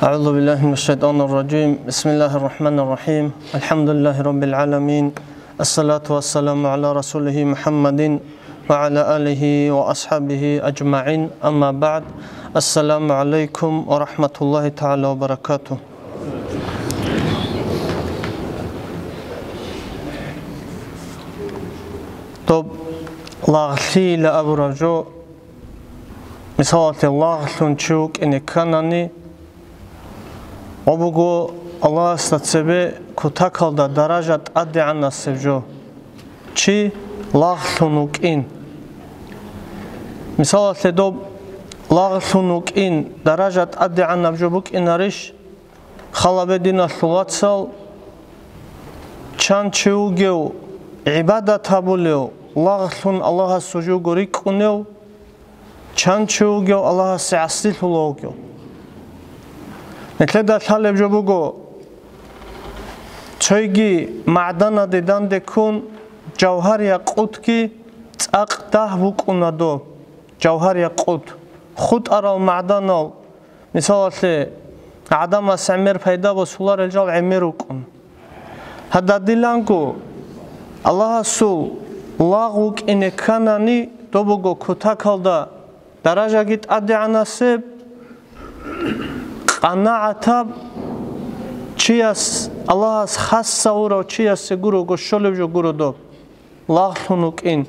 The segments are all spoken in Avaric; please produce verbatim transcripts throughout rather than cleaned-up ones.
أعوذ بالله من الشيطان الرجيم. بسم الله الرحمن الرحيم. الحمد لله رب العالمين. الصلاة والسلام على رسوله محمد وعلى آله وأصحابه أجمعين. أما بعد. السلام عليكم ورحمة الله تعالى وبركاته. Доб лагълъийила абураб жо, мисалалъе, лагълъун чи вукӀине кканани, гъо буго Аллагьасда цебе кутакалда даража тӀадегӀанасеб жо, чи лагълъун вукӀин. Мисалалъе, доб лагълъун вукӀин даража тӀадегӀанаб жо букӀинарищ? Хал гьабе, диналъул вацал, чан чи вугев гӀибадат гьабулев, лагълъун Аллагьасул жуго рикӀкӀунев, чан чи вугев Аллагьасе гӀасилъула вугев. Нилъеда лъалеб жо буго, цойги магӀданаде данде ккун, жавгьар-якъутги цӀакъ дагь букӀуна доб, жавгьар-якъут, хутӀарал магӀданал, мисалалъе, гӀадамас гӀемер пайда босуларел жал гӀемер рукӀун. Гьададиланго, Аллагьасул лагъ вукӀине кканани, доб буго кутакалда даражаги тӀадегӀанасеб, къанагӀатаб чияс, Аллагьас хас гьавурав чиясе гурого щолеб жо гуро доб, лагълъун вукӀин.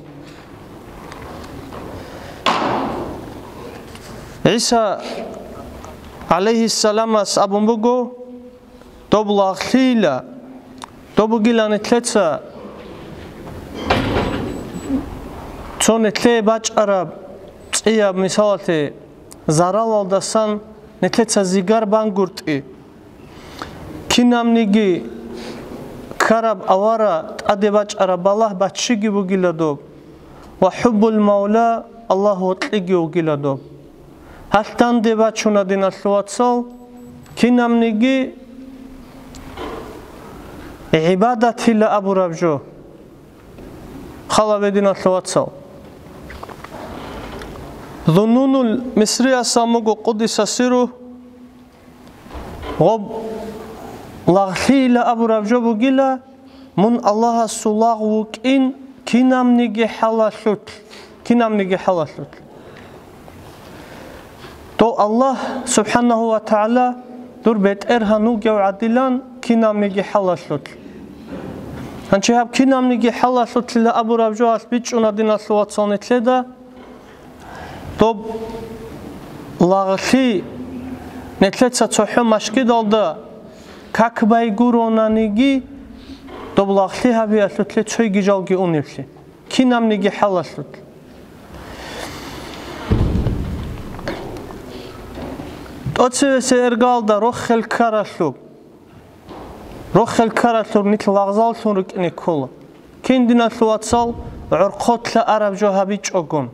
ГӀиса гӀалайгьиссаламас абун буго, доб лагълъийила, доб бугила нилъеца цо нилъее бачӀараб цӀияб, мисалалъе, заралалдасан нилъеца зигар бангуртӀи. Кинабниги ккараб авара, тӀаде бачӀараб балагь баччиги бугила доб, ва хӀуббул мавла, Аллагь вокьиги вугила доб. Гьалъ данде бачуна, диналъул вацал, кинабниги гӀибадатила абураб жо. Хал гьабе, диналъул вацал. Зуннунул Мисриялъ абун буго, къуддиса сирругьу, гъоб лагълъийила абураб жо бугила, мун Аллагьасул лагъ вукӀин кинабниги хӀалалъулъ, кинабниги хӀалалъулъ. Дов Аллагь, субхӀанагьу ва тагӀала, дур БетӀергьан вугев гӀадилан кинабниги хӀалалъулъ. Гьанчи гьаб кинабниги хӀалалъулъила абураб жоялъ бичӀчӀуна, диналъул вацал, нилъеда. Доб лагълъи нилъеца цохӀо машгидалда как байгуронаниги, доб лагълъи гьабиялъулъе цойги жалги унеблъи, кинабниги хӀалалъулъ. ТӀоцевесеб эргалда рохел ккаралъуб. Рохел ккаралъуб нилъ лагъзаллъун рукӀине ккола. Кин, диналъул вацал, гӀорхъолъа араб жо гьабичӀогун,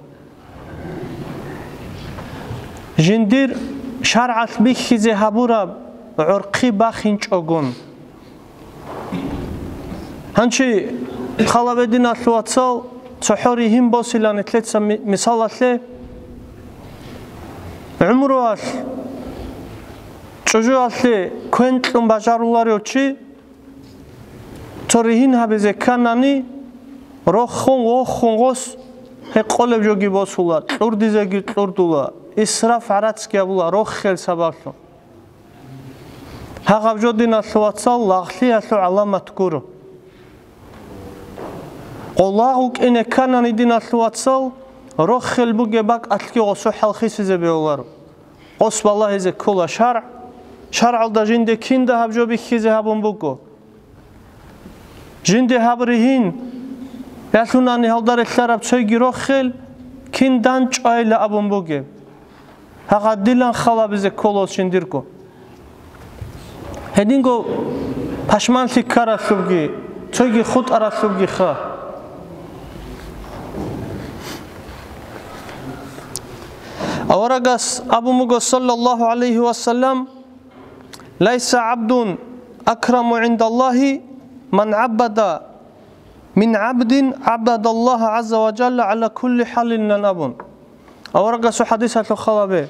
жиндир шаргӀалъ бихьизе гьабураб гӀорхъи бахинчӀогун. Гьанчи, хал гьабе, диналъул вацал, цохӀо ригьин босила нилъеца ми-, мисалалъе, гӀумруялъ чӀужуялъе квен кьун бажаруларев чи цо ригьин гьабизе кканани, рохун-вохун гъос гьекъолеб жоги босула, кьурдизеги кьурдула, исраф гӀарацги гьабула рохел сабаблъун. Гьагъаб жо, диналъул вацал, лагълъиялъул гӀаламат гуро. Къо лагъ вукӀине кканани, диналъул вацал, рохел бугеб бакӀалъги гъосул хӀал хисизе бегьуларо. Гъос балагьизе ккола шаргӀ. ШаргӀалда жинде кинда гьаб жо бихьизе гьабун буго. Жинде гьаб ригьин, ялъунани гьалда релълъараб цойги рохел кин данчӀвайила абун бугеб. Гьагъадилан хал гьабизе ккола жиндирго. Гьединго пашманлъи ккаралъубги, цойги хутӀаралъубгиха. Аварагас абун буго, саллаллагьу гӀалайгьи ва саллам: «Лайса гӀабдун акраму гӀиндаллагьи ман гӀаббада мин гӀабдин гӀаббадаллагьа гӀазза ва жалла гӀала кулли хӀалин», — ян абун. Аварагасул хӀадисалъул хал гьабе.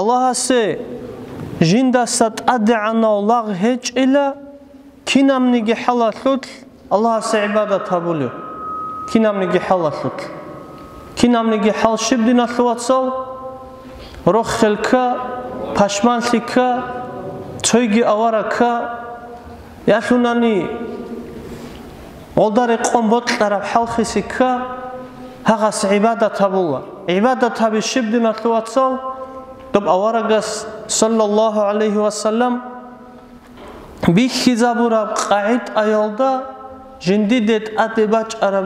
Аллагьасе жиндаса тӀадегӀанав лагъ гьечӀила, кинабниги хӀалалъулъ Аллагьасе гӀибадат гьабулев, кинабниги хӀалалъулъ. Кинабниги хӀал щиб, диналъул вацал, рохел кка, пашманлъи кка, цойги авараг кка, ялъунани гъолда рекъон бокьараб хӀалхиси кка, гьагъас гӀибадат гьабула. ГӀибадат гьаби щиб, диналъул вацал, доб аварагас, саллаллагьу гӀалайгьи ва саллам, бихьизабураб къагӀидаялда жиндиде тӀаде бачӀараб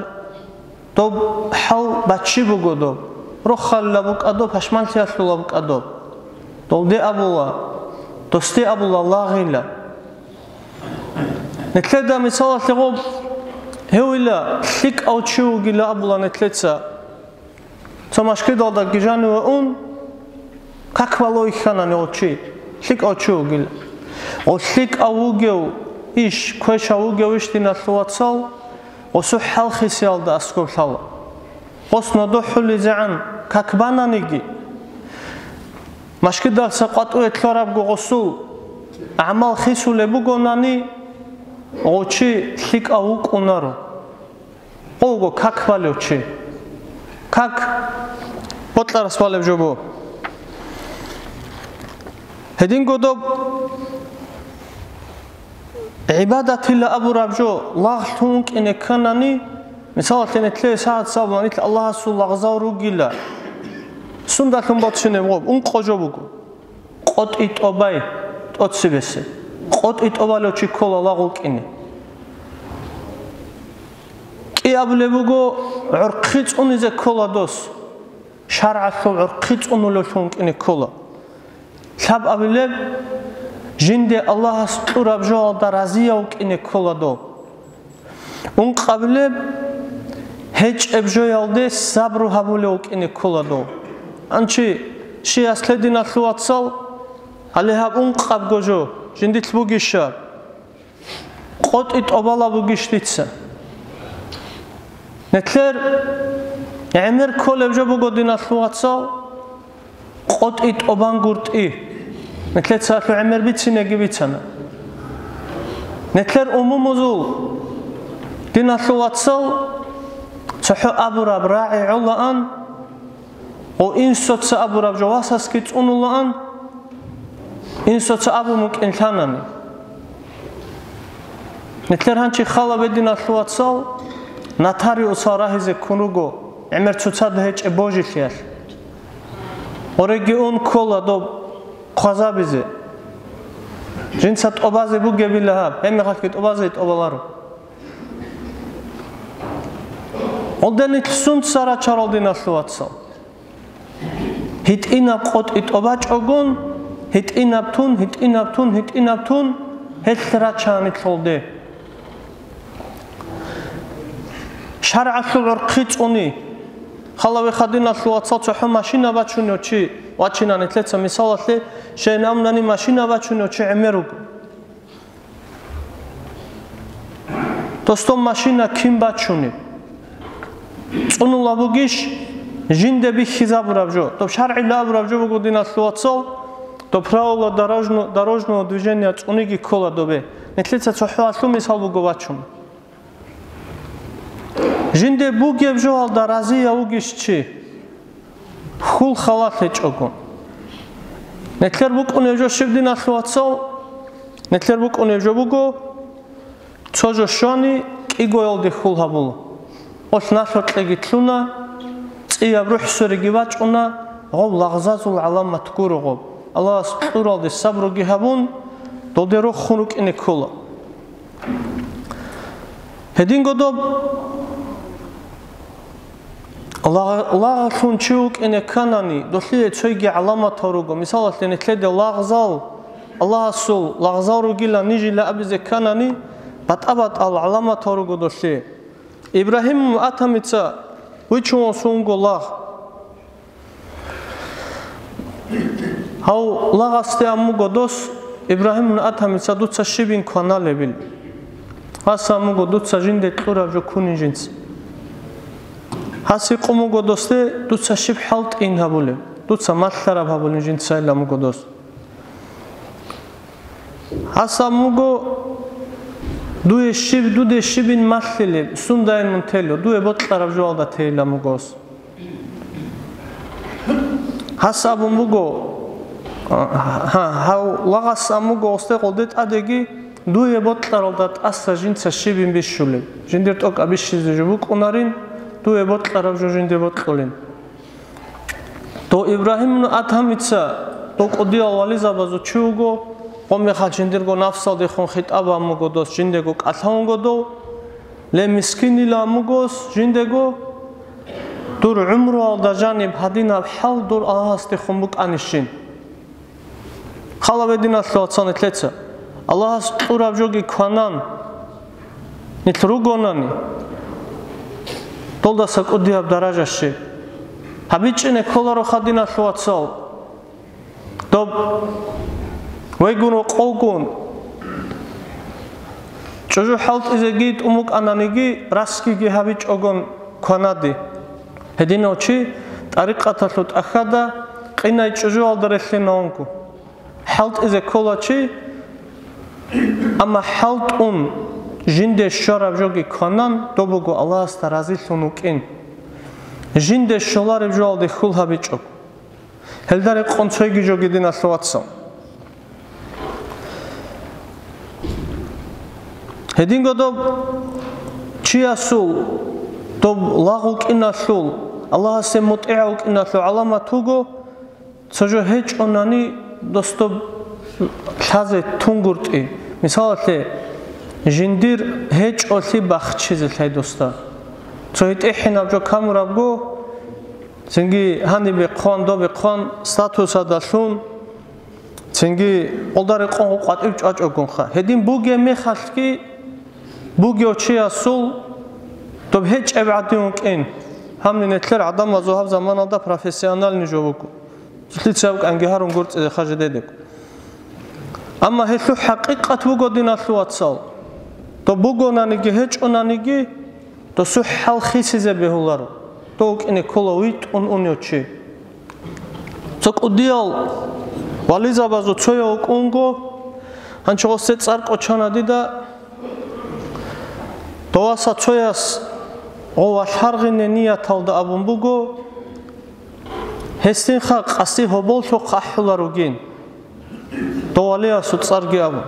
доб хӀал баччи буго доб, рохалила букӀа доб, пашманлъиялъула букӀа доб. Долде абула, досде абула лагъила. Нилъеда мисалалъе гъоб гьевила, лъикӀав чи вугила абула нилъеца. Цо машгидалда гижани ва ун, как вало ихьанани гъо чи, лъикӀав чи вугила. Гъо лъикӀав вугев иш, квешав вугев иш, диналъул вацал, гъосу хӀалхисиялда аскӀоб лъала. Гъос нодухӀулезегӀан как бананиги, машгидалъа къватӀуе лъарабго гъосул гӀамал хисулеб бугонани, гъо чи лъикӀав вукӀунаро. Гъого как балев чи. Как бокьарас балеб жо бу. Гьединго доб гӀибадатила абураб жо лагълъун вукӀине кканани, мисалалъе, нилъее сагӀат сабула нилъ Аллагьасул лагъзал ругила. Сундалъун баччинеб гъоб, ункъо жо буго. КъотӀи тӀобай тӀоцебесеб. КъотӀи тӀобалев чи ккола лагъ вукӀине. КӀиабулеб буго, гӀурхъи цӀунизе ккола дос. ШаргӀалъул гӀурхъи цӀунулевлъун вукӀине ккола. Лъабабилеб, жинде Аллагьас кьураб жоялда разияв вукӀине ккола дов. Ункъабилеб, гьечӀеб жоялде сабру гьабулев вукӀине ккола дов. Анчи, щияс лъе, диналъул вацал, гьале гьаб ункъабго жо жиндилъ бугищ гьаб? КъотӀи тӀобала бугищ дица? Нилъер гӀемер кколеб жо буго, диналъул вацал, къотӀи тӀобан гуртӀи. Нилъеца гьалъул гӀемер бицинеги бицана. Нилъер умумузул, диналъул вацал, цохӀо абураб рагӀи гӀолаан, гъо инсоца абураб жо васасги цӀунулаан, инсоца абун букӀин лъанани. Нилъер гьанчи халабе, диналъул вацал, нотариусал рагьизе ккун руго гӀемер цоцазда гьечӀеб божилъиялъ. Гъореги ун ккола доб хъвазабизе. Жинца тӀобазе бугебила гьаб, гьебмехалъги тӀобазе тӀобаларо. Гъолда нилъ сунца рачарал, диналъул вацал? ГьитӀинаб къотӀи тӀобачӀогун, гьитӀинаб тун, гьитӀинаб тун, гьитӀинаб тун, гьелъ рачани лъолде. ШаргӀалъул гӀурхъи цӀуни. Халаве, диналъул вацал, цохӀо машина бачунев чи вачина нилъеца мисалалъе, щайин абунани машина бачунев чи гӀемер руго. Дос, доб машина кин бачунеб? ЦӀунула бугищ жинде бихьизабураб жо? Доб шаргӀила абураб жо буго, диналъул вацал, доб правила дорожно-, дорожного движения цӀуниги ккола добе. Нилъеца цохӀо гьалъул мисал буго бачун. Жинде бугеб жоялда разияв вугищ чи? Хьул халал гьечӀого. Нилъер букӀунеб жо щиб, диналъул вацал? Нилъер букӀунеб жо буго, цо жо щвани, кӀигоялде хьул гьабула. Гъолъ налъу кьеги лъуна, цӀияб рухӀсуреги бачӀуна, гъоб лагъзазул гӀаламат гуро гъоб. Аллагьас кьуралде сабруги гьабун, долде рохун рукӀине ккола. Гьединго доб лагъ-, лагълъун чи вукӀине кканани, долъие цойги гӀаламатал руго. Мисалалъе, нилъеде лагъзал, Аллагьасул лагъзал ругила нижила абизе кканани, батӀа-батӀал гӀаламатал руго долъие. Ибрагьим Атамица вичун вуго лагъ. Гьав лагъасде ам буго дос, Ибрагьимун Атамица, дуца щибин кваналебил. Гьас ам буго дуца жинде кьураб жо ккунин жинца. Гьас гьикъун буго досде, дуца щиб хӀалтӀин гьабулеб. Дуца малъараб гьабулин жинцайилан буго дос. Гьасан буго, дуе щиб, дуде щибин малъилеб, сундайин мун тело, дуе бокьараб жоялда тейилан буго дос. Гьас абун буго, гьа, гьав лагъас ан буго гъосде къолде тӀадеги, дуе бокьаралда тӀаса жинца щибин бищулеб, жиндир тӀокӀаб бищизе жо букӀунарин, дуе бокьараб жо жинде бокьулин. Дов Ибрагьим ибн Адгьамица, дов кӀудиял вализабазул чи вуго, гъомехалъ жиндирго нафсалдехун хитӀаб ан буго дос, жиндего кӀалъавун буго дов, ле мискинилан бугос жиндего, дур гӀумруялда жаниб гьадинаб хӀал дур Аллагьасдехун букӀанищин. Хал гьабе, диналъул вацал, нилъеца. Аллагьас кьураб жоги кванан, нилъ ругонани, долдаса кӀудияб даража щиб. ГьабичӀине кколароха, диналъул вацал. Доб вегун ва къолгун чӀужу хӀалтӀизеги тӀумукӀананиги, расгиги гьабичӀогон кванади. Гьединав чи тӀарикъаталъул тӀахьада къинай чӀужуялда релълъинавунго. ХӀалтӀизе ккола чи, амма хӀалтӀун жинде щвараб жоги кванан, доб буго Аллагьасда разилъун вукӀин. Жинде щолареб жоялде хьул гьабичӀо. Гьелда рекъон цойги жоги, диналъул вацал. Гьединго доб чиясул, доб лагъ вукӀиналъул, Аллагьасе мутӀигӀав вукӀиналъул гӀаламат вуго, цо жо гьечӀонани дос доб лъазе тунгуртӀи. Мисалалъе, жиндир гьечӀолъи бахчизе лъай досда. Цо гьитӀихӀинаб жо камурабго, цинги гьанибе хъван, добе хъван, статусалдалъун, цинги къолда рекъон къватӀиб чӀвачӀогонха. Гьедин бугеб мехалъги бугев чиясул доб гьечӀеб гӀадин вукӀин. Гьаниб нилъер гӀадамазул гьаб заманалда профессиональный жо буго. Цоцлъица гьаб кӀанги гьарун гурцӀизе хажидедего. Амма гьелъул хӀакъикъат буго, диналъул вацал. Доб бугонаниги гьечӀонаниги, досул хӀал хисизе бегьуларо, дов вукӀине ккола витӀун унев чи. Цо кӀудиял вализабазул цояв вукӀунго, гьанчо гъосде цӀар кӀочана дида, доваса цояс гъов валъаргъине нияталда абун буго, гьесдинха къаси гьоболлъухъ ахӀуларугин. Дов валиясул цӀарги абун.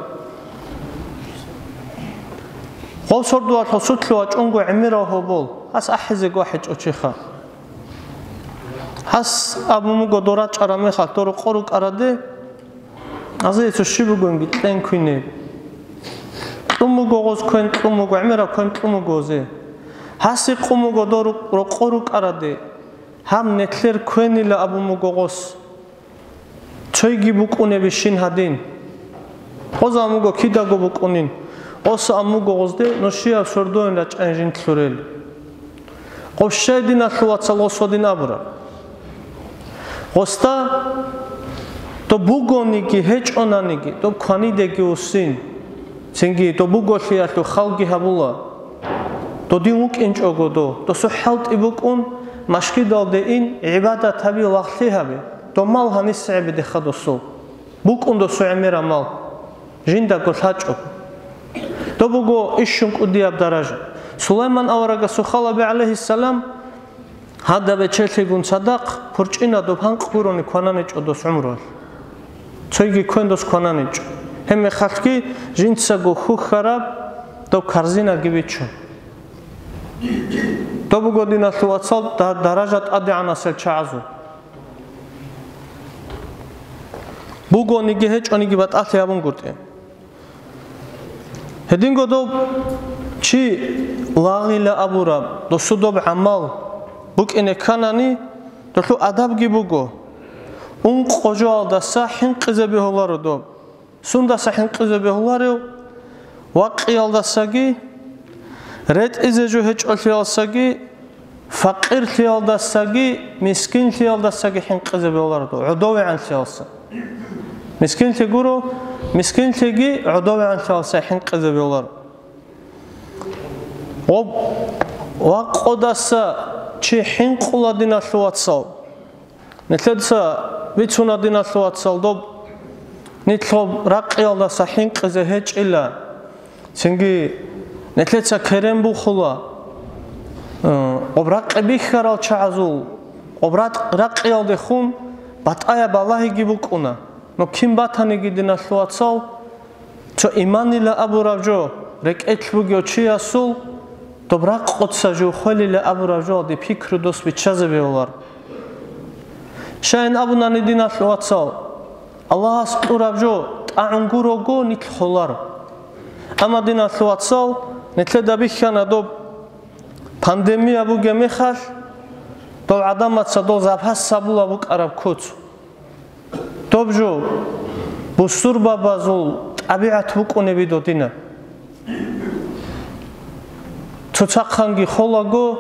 Гъов сордоялъул сулъ вачӀунго гӀемерав гьобол, гьас ахӀизе гвахӀичӀо чиха. Гьас абун буго дора чӀараб мехалъ дор рокъо рукӀараде, азие цо щиб бугонги кьен квине. Кьун буго гъоз квен, кьун буго, гӀемераб квен кьун буго гъозе. Гьасе кьун буго дор рокъо рукӀараде, гьаб нилъер квенила абун буго гъос. Цойги букӀунебищин гьадин? Гъоз ан буго кидаго букӀунин. Гъос ан буго гъозде, нушияб сордоян рачӀайин жинда лъурел. Гъов щай, диналъул вацал, гъос гьадин абураб? Гъосда доб бугониги гьечӀонаниги, доб кванидеги вуссин. Цинги доб буголъиялъул халги гьабула. Додин вукӀинчӀого до, досул хӀалтӀи букӀун, машгидалде ин, гӀибадат гьаби, лагълъи гьаби. Доб мал гьаниса гӀебедеха досул. БукӀун досул гӀемераб мал. Жиндаго лъачӀого. Доб буго ишшун кӀудияб даража. Сулайман аварагасул халаби, гӀалайгьиссалам, гьадаб бечелъигун цадахъ пурчӀина доб гьанкъ гурони квананичӀо дос гӀумруялъ. Цойги квен дос квананичӀо. Гьеб мехалъги жинцаго хьухьараб доб корзинаги бичун. Доб буго, диналъул вацал, да-, даража тӀадегӀанасел чагӀазул. Бугониги гьечӀониги батӀалъи гьабунгутӀи. Гьединго доб чи лагъила абураб, досул доб гӀамал букӀине кканани, долъул адабги буго. Ункъо жоялдаса хӀинкъизе бегьуларо доб. Сундаса хӀинкъизе бегьуларев? Вакъиялдасаги, ретӀизе жо гьечӀолъиялсаги, факъирлъиялдасаги, мискинлъиялдасаги хӀинкъизе бегьуларо, гӀодовегӀанлъиялса. Мискинлъи гуро, мискинлъиги гӀодовегӀанлъиялса хӀинкъизе бегьуларо. Гъоб вакъодаса чи хӀинкъула, диналъул вацал. Нилъеца бицуна, диналъул вацал, доб нилъ гъоб ракъиялдаса хӀинкъизе гьечӀила, цинги нилъеца керен бухула, э, гъоб ракъи бихьарал чагӀазул, гъоб ракъ-, ракъиялдехун батӀаяб балагьиги букӀуна. Но кин батаниги, диналъул вацал, цо иманила абураб жо рекӀелъ бугев чиясул доб ракъоца жо хвелила абураб жоалде пикру дос биччазе бегьулар. Щайин абунани, диналъул вацал, Аллагьас кьураб жо тӀагӀун гурого нилъ холар. Амма, диналъул вацал, нилъеда бихьана доб пандемия бугеб мехалъ, дол гӀадамаца дол запас гьабула букӀараб куц. Доб жо бусурбабазул тӀабигӀат букӀунеби додина. Цоцахъанги холаго,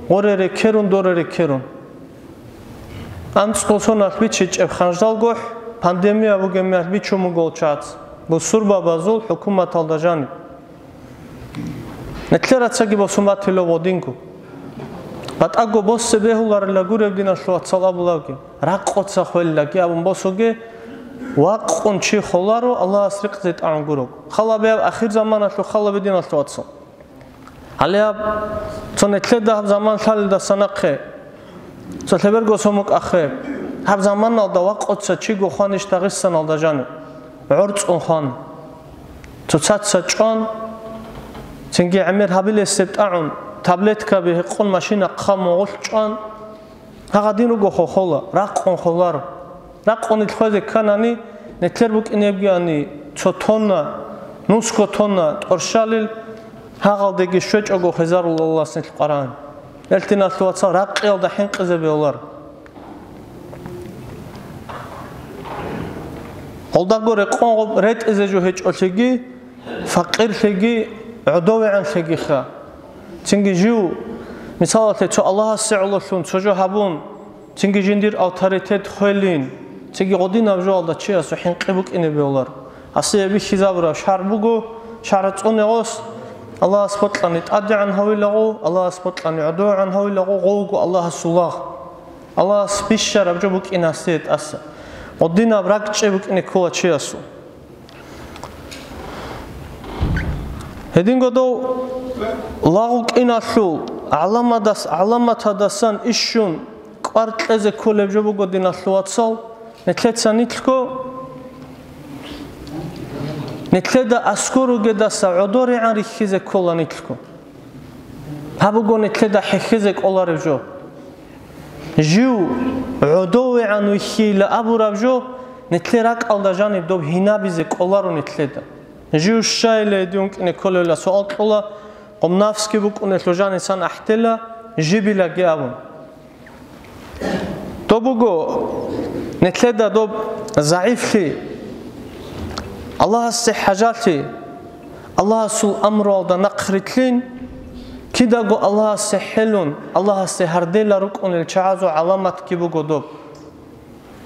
гъоре рекерун, доре рекерун. АнцӀго соналъ бичичӀеб ханждал гохӀ, пандемия бугеб мехалъ бичун буго чияс, бусурбабазул хӀукуматалда жаниб. Нилъерацаги босун батила гъодинго. БатӀаго босе бегьуларила гуреб, диналъул вацал, абулавги, ракъоца хвелилаги абун босоге, вакъун чи холаро Аллагьас рикъзе тӀагӀун гурого. Халабе аб ахир заманалъул халабе, диналъул вацал. Гьале аб цо нилъеда гьаб заман лъалелдаса нахъе, цо лъеберго сомукӀ ахъе, гьаб заманалда вакъоца чиго хванищ Дагъистаналда жаниб, гӀорцӀун хван. Цоцаца чӀван, цинги гӀемер гьабилесеб тӀагӀун, таблеткаби гьекъон машина хъамун гъулъ чӀван, гьагъадин руго хохола, ракъун холаро. Ракъунил хвезе кканани, нилъер букӀинебгиани цо тонна, нусго тонна тӀорщалил, гьагъалдеги щвечӀого хвезарула Аллагьас нилъ къварагӀан. Гьел, диналъул вацал, ракъиялда хӀинкъизе бегьулар. Гьелдаго рекъон гъоб ретӀизе жо гьечӀолъиги, факъирлъиги, гӀодовегӀанлъигиха. Цинги жив, мисалалъе, цо Аллагьасе гӀололъун цо жо гьабун, цинги жиндир авторитет хвелин, цинги гъодинаб жоалда чиясул хӀинкъи букӀине бегьулар. Гьасие бихьизабураб шаргӀ буго, шаргӀ цӀуне гъос, Аллагьас бокьани тӀадегӀан гьавилаго, Аллагьас бокьани гӀодовегӀан гьавилаго, гъовго Аллагьасул лагъ. Аллагьас бищараб жо букӀине гьасие тӀаса. Гъодинаб ракӀчӀей букӀине ккола чиясул. Гьединго дов лагъ вукӀиналъул гӀаламадас-, гӀаламатадасан ишщун кӀвар кьезе кколеб жо буго, диналъул вацал, нилъеца нилъго, нилъеда аскӀор ругедаса гӀодорегӀан рихьизе ккола нилъго. Гьаб буго нилъеда хӀехьезе кӀолареб жо. Жив гӀодовегӀан вихьейила абураб жо нилъер ракӀалда жаниб доб гьинабизе кӀоларо нилъеда. Жив щайила гьедин вукӀине кколевила суал кьола, гъомнавски букӀунелъул жанисан ахӀдела жибилаги абун. Доб буго нилъеда доб загӀифлъи, Аллагьасе хӀажалъи, Аллагьасул амруялда нахърилълъин, кидаго Аллагьасе хӀелун, Аллагьасе гьардела рукӀунел чагӀазул гӀаламатги буго доб.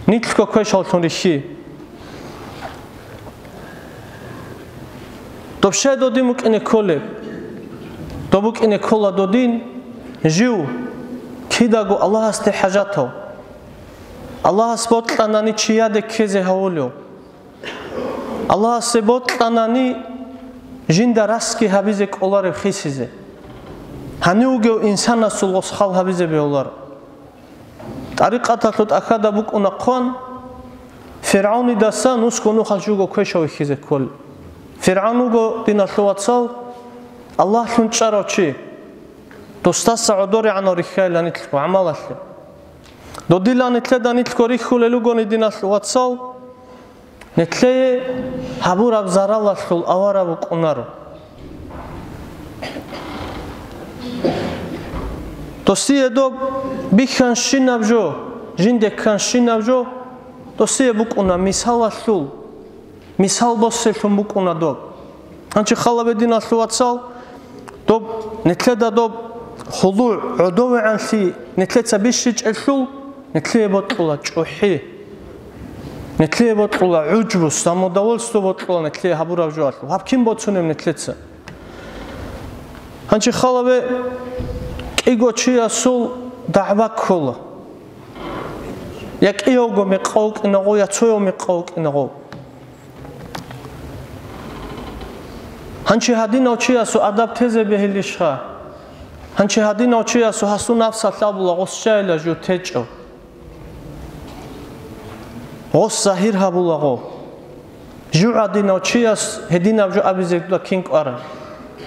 Нилъго квешаллъун рихьи. Доб щай додин букӀине кколеб? Доб букӀине ккола додин жив кидаго Аллагьасде хӀажатав. Аллагьас бокьанани чияде ккезе гьавулев. Аллагьасе бокьанани жинда расги гьабизе кӀолареб хисизе. Гьанив вугев инсанасул гъос хал гьабизе бегьуларо. ТӀарикъаталъул тӀахьада букӀуна хъван, ФиргӀавнидаса нусго нухалъ жуго квешав вихьизе кколел. ФиргӀавн вуго, диналъул вацал, Аллагьлъун чӀарав чи. Досдаса гӀодорегӀанал рихьайила нилъго гӀамалалъе. Додила нилъеда нилъго рихьулел ругони, диналъул вацал, нилъее гьабураб заралалъул авара букӀунаро. Досие доб бихьанщинаб жо, жинде кканщинаб жо, досие букӀуна мисалалъул, мисал босселъун букӀуна доб. Гьанчи халабе, диналъул вацал, доб, нилъеда доб худугӀ, гӀодовегӀанлъи нилъеца бищичӀелъул, нилъее бокьула чӀухӀи. Нилъее бокьула гӀужбу, самодовольство бокьула нилъее гьабураб жоалъул. Гьаб кин боцунеб нилъеца? Гьанчи халабе кӀиго чиясул дагӀба ккола. Я кӀиявго мекъав вукӀинагъо, я цояв мекъав вукӀинагъо. Гьанчи гьадинав чиясул адаб тезе бегьилищха? Гьанчи гьадинав чиясул гьасул нафсалъ абула гъос щайила жо течӀо. Гъос загьир гьабулаго. Жив гӀадинав чияс гьединаб жо абизе кин кӀвараб?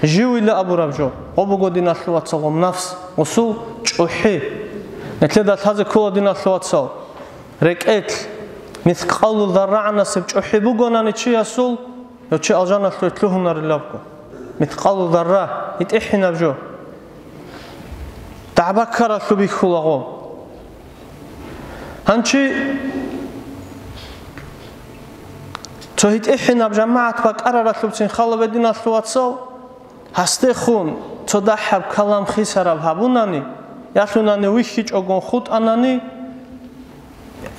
Живила абураб жо. Гъо буго, диналъул вацал, гъо нафс, гъосул чӀухӀи. Нилъеда лъазе ккола, диналъул вацал, рекӀелъ, мискъалу заррагӀанасеб чӀухӀи бугонани чиясул, гьев чи алжаналъуве лъугьунарилабго. Мискъалу зарра, гьитӀихӀинаб жо. ДагӀба ккаралъуб бихьулаго. Гьанчи цо гьитӀихӀинаб жамагӀат бакӀараралъубцин халабе, диналъул вацал, гьасдехун цо дагьаб калам хисараб гьабунани, ялъунани вихьичӀогун хутӀанани,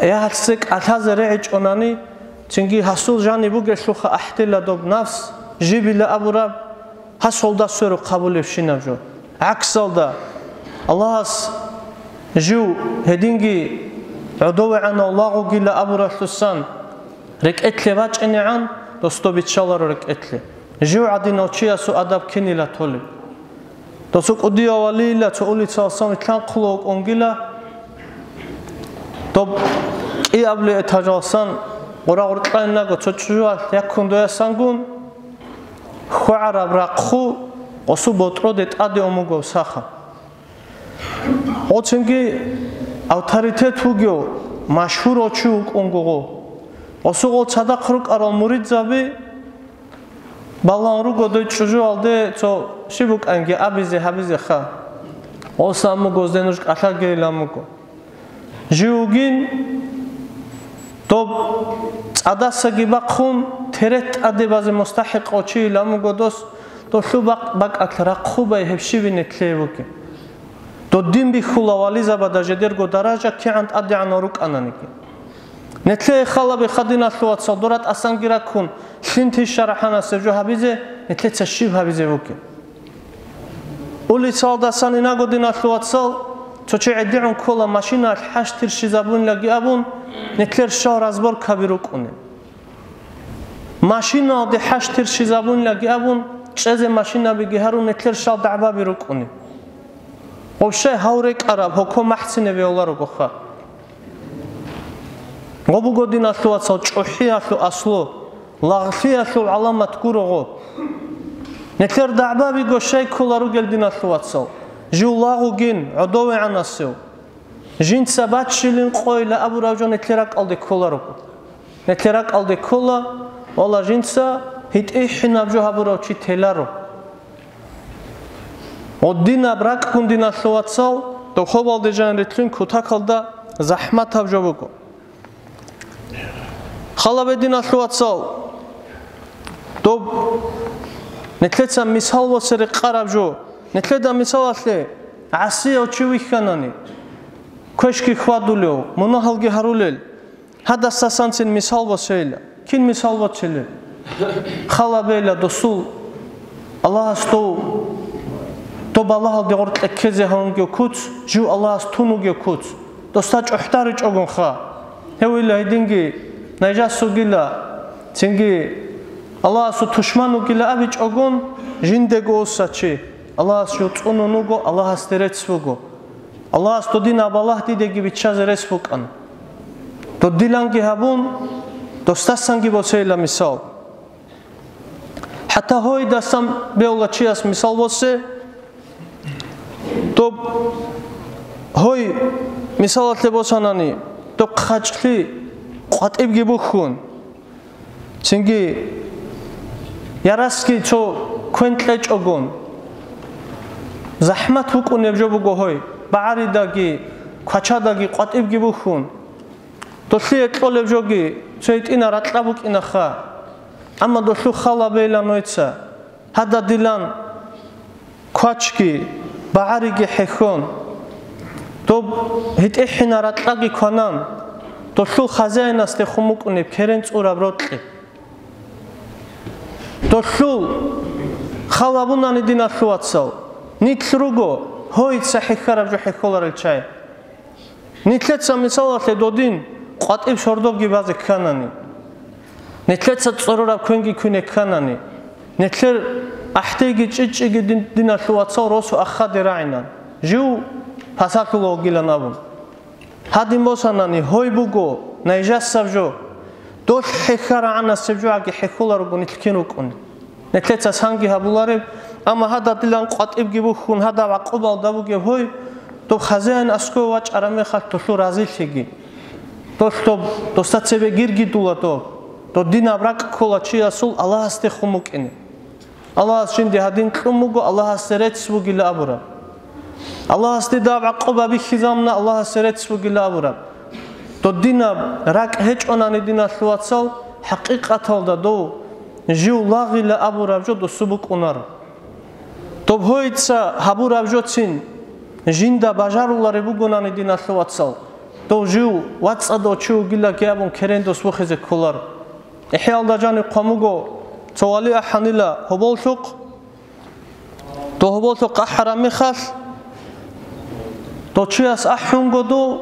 я гьалъсе кӀалъазе регӀичӀонани, цинги гьасул жаниб бугелъулха ахӀдила доб нафс, жибила абураб, гьасулда сверухъ гьабулебщинаб жо. ГӀаксалда, Аллагьас жив гьединги гӀодовегӀанав лагъугила абуралъусан рекӀелъе бачӀинегӀан, досда биччаларо рекӀелъе. Жив гӀадинав чиясул адаб кинила толеб? Досул кӀудияв валийила цо улицаласан вилълъанхъула вукӀунгила, доб кӀиабли этажалсан гъура-гъуркьайнаго цо чӀужуялъ яккун доясангун, хвагӀараб рахъу гъосул ботӀроде тӀаде ун буго саха. Гъоцинги авторитет вугев, машгьурав чи вукӀунго гъо. Гъосул гъо цадахъ рукӀарал муридзаби балан руго дой чӀужуялде цо щиб букӀанги абизе гьабизеха. Гъоса амуго зде нуж кӀалъагейилан буго. Жив вугин, доб цӀадасаги бахъун, терет тӀаде базе мустахӀикъав чийилан буго дос, долъул бакъ-, бакӀалъ рахъубай гьеб щибине лъей вугин. Додин бихьула вализабада жедерго даража кигӀан тӀадегӀанал рукӀананиги. Нетлъее халабе хадиналъувацал дора тӀасанги раккун, лъим тиша рахӀанасеб жо гьабизе, нетлъеца щиб гьабизе бугеб? Улицалдасан инаго, диналъувацал, цо чи гӀедегӀун ккола машинаялъ хӀащтирщизабунлаги абун, нетлъер щал разборкаби рукӀуни. Машиналде хӀащтирщизабунлаги абун, чӀезе машинабиги гьарун, нетлъер щал дагӀбаби рукӀуни. Вообще гьав рекӀараб гьоко махцинеб бегьуларогоха. Гъо буго, диналъувацал, чӀухӀиялъул аслу, лагълъиялъул гӀаламат гуро гъо. Нетлъер дагӀбабиго щай ккола ругел, диналъувацал, жив лагъугин, гӀодовегӀанасев. Жинца баччилин къойила абурав жо нетлъер ракӀалде кколаро. Нетлъер ракӀалде ккола, вала, жинца гьитӀихӀинаб жо гьабурав чи теларо. Гъодинаб ракӀгун, диналъувацал, дохобалде жанирлъин кутакалда захӀматаб жо буго. Халабе, диналъувацал, доб нетлъеца мисал васе рекъараб жо. Нетлъеда мисалалъе гӀасияв чи вихьанани, квешги хьвадулев, мунагьалги гьарулел, гьадасдасанцин мисал васейила. Кин мисал вацилел? Халабейла досул Аллагьас дов, доб Аллагьалде гъоркье ккезе гьавунгев куц, жив Аллагьас тун вугев куц, досда чӀухӀдаричӀогунха. Гьевила гьединги найжас вугила, цинги Аллагьасул тушман вугила абичӀогун, жиндего уссачи, Аллагьас жив цӀунун вуго, Аллагьасде рецц буго. Аллагьас додинаб балагь дидеги биччазе рес букӀана. Додиланги гьабун, досдасанги босейила мисал. ХӀатта гьойдасан бевла чияс мисал босе, доб гьой мисалалъе босанани, доб хъачӀлъи къватӀибги бухьун, цинги ярасги цо квен кьечӀогун, захӀмат букӀунеб жо буго гьой, багӀаридаги, квачадаги къватӀибги бухьун. Долъие кьолеб жоги цо гьитӀина ракьа букӀинаха, амма долъул халабейила нойца, гьададилан квачги, багӀариги хӀехьон, доб гьитӀихӀина ракьаги кванан, долъул хазяинасдехун букӀунеб керен цӀураб рокьи. Долъул халабунани, диналъувацал, нилъ руго гьойца хӀехьараб жо хӀехьоларел чай. Нилъеца, мисалалъе, додин къватӀиб сордобги базе кканани, нилъеца цӀорораб квенги квине кканани, нилъер ахӀдейги чӀичӀиги дин-, диналъул вацал росу ахаде рагӀинан, жив пасалъула вугилан абун. Гьадин босанани, гьой буго, найжасаб жо. Долъ хӀехьарагӀанасеб жо гьаги хӀехьуларого нилъ кин рукӀун. Нилъеца санги гьабулареб, амма гьададилан къватӀибги бухьун, гьадаб гӀакъубалда бугеб гьой, доб хазяин аскӀов вачӀараб мехалъ долъул разилъиги. Долъ доб, досда цебе гирги дула доб. Додинаб ракӀ ккола чиясул Аллагьасде хун букӀине. Аллагьас жинде гьадин кьун буго, Аллагьасде рецц бугила абураб. Аллагьас дида гӀакъуба бихьизамна, Аллагьасде рецц бугила абураб. Додинаб ракӀ гьечӀонани, диналъул вацал, хӀакъикъаталда дов жив лагъила абураб жо досу букӀунаро. Доб гьойца гьабураб жоцин жинда бажарулареб бугонани, диналъул вацал, дов жив вацӀцӀадав чи вугилаги абун керен дос вухизе кколаро. ИхӀиялда жаниб хъван буго, цо вали ахӀанила гьоболлъухъ, дов гьоболлъухъ ахӀараб мехалъ, дов чияс ахӀунго дов,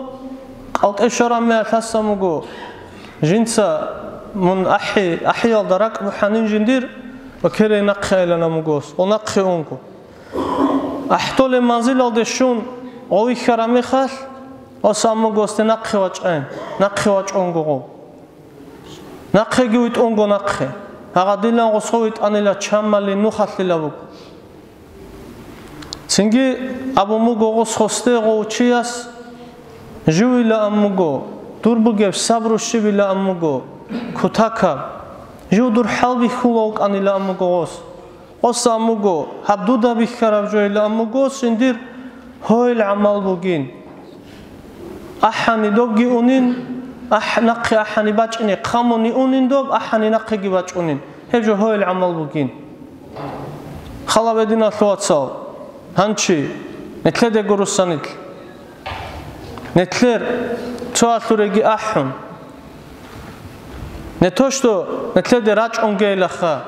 къалкъе щвараб мехалъ гьасан буго, жинца мун ахӀи-, ахӀиялда ракӀ бухӀанин жиндир ва керей нахъе айланаб буго, о нахъе унго. АхӀдолеб манзилалде щун гъов вихьараб мехалъ, о сан буго осде нахъе вачӀайин, нахъе вачӀунго гъов. Нахъеги витӀунго нахъе. Гьагъадилан гъосго витӀанила чамали нухалъила буго. Цинги абун буго гъос хосде гъов чияс, живилаан буго, дур бугеб сабру щибилаан буго, кутакаб, жив дур хӀалбихьула вукӀанилаан буго гъос. Къоса амуго, гьаб дуда бихьараб жойила амуго, синдир гьойл гӀамал бугин. АхӀани добги унин, ахӀ-, нахъе ахӀани бачӀине, хъамуни унин доб, ахӀани нахъеги бачӀунин. Гьеб жо гьойл гӀамал бугин. Хала бединалъул вацал, гьанчи, нетлъеде гурусанил. Нетлъер цо алъуреги ахӀун. Не то, что нетлъеде рачӀунгейилаха.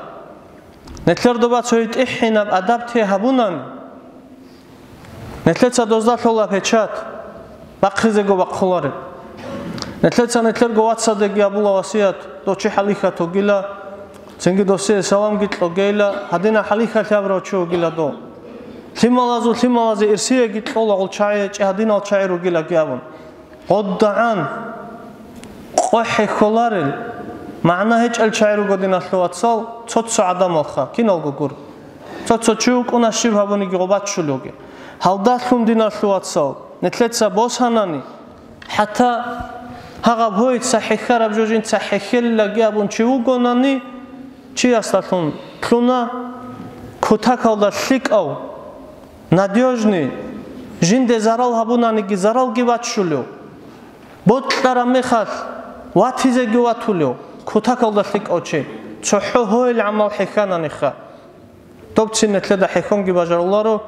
Нетлъер доба цо гьитӀихӀинаб адаб те гьабунани, нетлъеца дозда лъола печать, бахъизего бахъулареб. Нетлъеца нетлъерго вацадеги абула васият, дов чи хӀалихьат вугила, цинги досие саламги кьогейила, гьадина хӀалихьалъи абурав чи вугила дов. Лъималазул лъималазе ирсиеги кьола гъул чагӀи гьечӀи гьадинал чагӀи ругилаги абун. ГъоддагӀан къо хӀехьоларел, магӀна гьечӀел чагӀи руго, диналъул вацал, цо-цо гӀадамалха, киналго гур. Цо-цо чи вукӀуна щиб гьабуниги гъо баччулевги. Гьалдалъун, диналъул вацал, нетлъеца босанани, хӀатта гьагъаб гьойца хӀехьараб жо жинца хӀехьелилаги абун чи вугонани, чиясдалъун лъуна кутакалда лъикӀав, надёжный, жинде зарал гьабунаниги заралги баччулев, бокьараб мехалъ ватизеги ватулев, кутакалда лъикӀав чи, цохӀо гьойл гӀамал хӀехьананиха. Добцин нетлъеда хӀехьонги бажаруларо.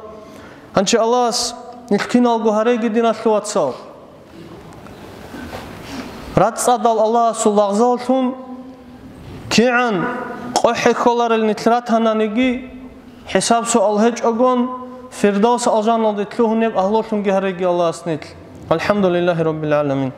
Гьанчи Аллагьас нилъ киналго гьареги, диналъул вацал. РацӀцӀадал Аллагьасул лагъзаллъун кигӀан къо хӀехьоларел нилъ ратананиги, хӀисаб-суал гьечӀогон, Фирдавс алжаналде лъугьунеб агьлулъунги гьареги Аллагьас нилъ. ВалхӀамдулиллагьи раббил гӀаламин.